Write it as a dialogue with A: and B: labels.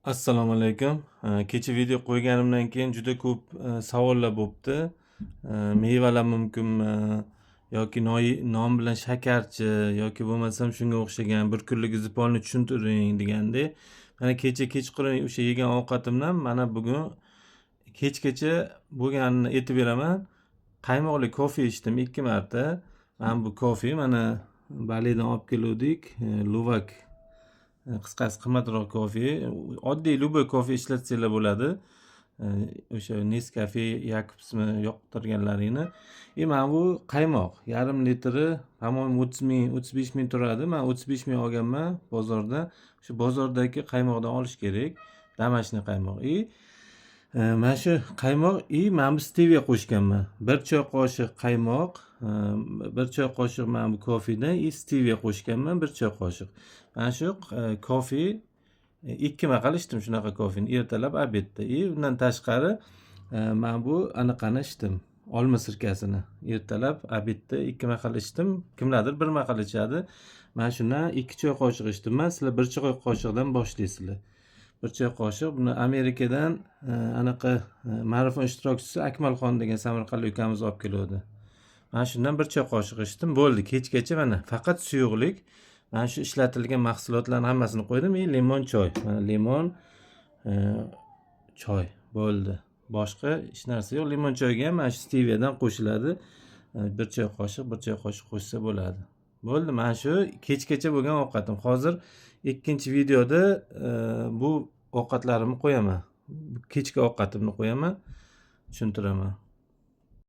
A: Assalomu alaykum. Kecha video qo'yganimdan keyin juda ko'p savollar bo'pti. Mevalar mumkinmi yoki non bilan shakarchi yoki bo'lmasam shunga o'xshagan bir kunlik zipolni tushuntiring degandek. Mana kecha kechqurun o'sha yegan ovqatimdan mana bugun kechgacha bo'lganini aytib beraman. Qaymoqli kofe ichdim 2 marta. Mana bu kofe mana Balidan olib keluvdik. Luvak, qisqasi qimmatroq kofe. Oddiy любой kofe ishlatsanglar bo'ladi. O'sha Nescafe, Jacobsmi yoqtirganlaringni. И mana bu qaymoq yarim litri, по-моему, 30 ming, 35 ming turadi. Man 35 ming olganman bozorda. Shu bozordagi qaymoqdan olish kerak. Домашний qaymoq. И mana shu qaymoq и mana bu steviya qo'shganman. 1 choy qoshiq qaymoq, 1 choy qoshiq mana bu kofedan и steviya qo'shganman 1 choy qoshiq. Mana shu kofe 2 mahal ichdim shunaqa kofeni ertalab, обед da. И undan tashqari mana bu anaqani ichdim. Olma sirkasini ertalab, обед da 2 mahal ichdim. Kimlardir bir mahal ichadi. Mana shundan 2 choy qoshiq ichdim man. Sizlar 1 choy qoshiqdan boshlaysizlar. 1 choy qoshiq. Buni Amerikadan anaqa marafon ishtirokchisi Akmalxon degan samarqandlik ukamiz olib keluvdi. Mana shundan 1 choy qoshiq ichdim. Bo'ldi. Kechgacha mana faqat suyuqlik. Mana shu ishlatilgan mahsulotlarni hammasini qo'ydim и limon choy. Mana limon choy bo'ldi. Boshqa hech narsa yo'q. Limon choyga ham mana shu steviyadan qo'shiladi. 1 choy qoshiq, 1 choy qoshiq qo'shsa bo'ladi. Bo'ldi. Mana shu kechgacha bo'lgan ovqatim. Hozir ikkinchi videoda bu ovqatlarimni qo'yaman. Kechki ovqatimni qo'yaman. Tushuntiraman.